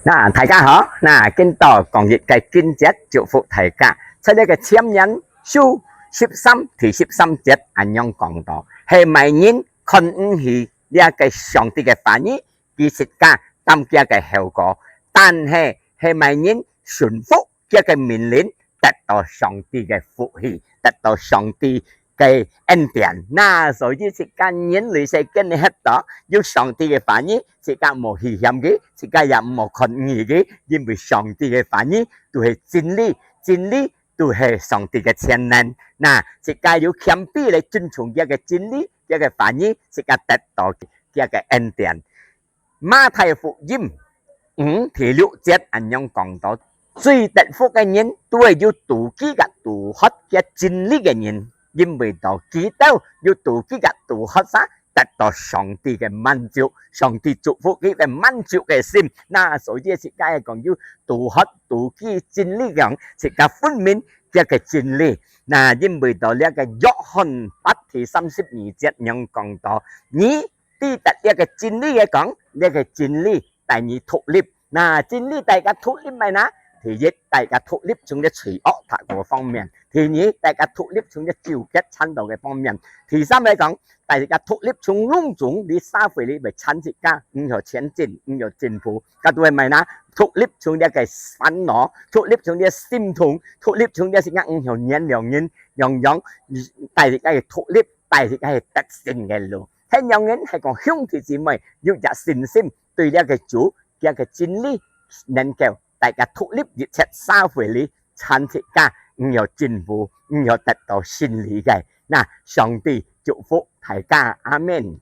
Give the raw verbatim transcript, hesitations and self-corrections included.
那大家好，那今到講一個經節，祝福大家。在這個箴言書十三第十三節恁樣講到，係麼人看毋起這個上帝个話語，佢自家擔佢个後果，但係係麼人順服佢个命令，得到上帝个福氣，得到上帝个恩典。那所以自家人類世間个歇到，有上帝个話語，自家莫棄嫌佢，自家也莫看毋起佢，因為上帝个話語都係真理，真理都係上帝个全能。那自家有謙卑來尊重佢个真理，佢个話語，自家得到佢个恩典。馬太福音五第六節恁樣講到，最得福个人都係有妒忌甲妒渴佢真理个人，因為到佢兜有妒忌甲妒渴啥，得到上帝个滿足，上帝祝福佢个滿足个心。那所以自家講有妒渴、妒忌真理个人，自家分明佢个真理。那因為到這個約翰八第三十二節恁樣講到，你知得這個真理个講，這個真理帶你獨立。那真理帶佢獨立麼呢？第一，帶佢獨立從這罪惡佢个方面；第二，帶佢獨立從這糾結纏到个方面；第三來講，帶佢獨立從攏總這社會裡面纏自家，毋曉前進，毋曉進步。該都係麼呢？獨立從這個煩惱，獨立從這心痛，獨立從這自家毋曉原諒人，樣樣帶自家个獨立，帶自家个得勝个路。 係樣人係講兄弟姊妹有隻信心，對這個主，佢个真理能夠帶佢獨立一切社會裡纏自家，毋曉進步，毋曉得到勝利个。那上帝祝福大家，阿門。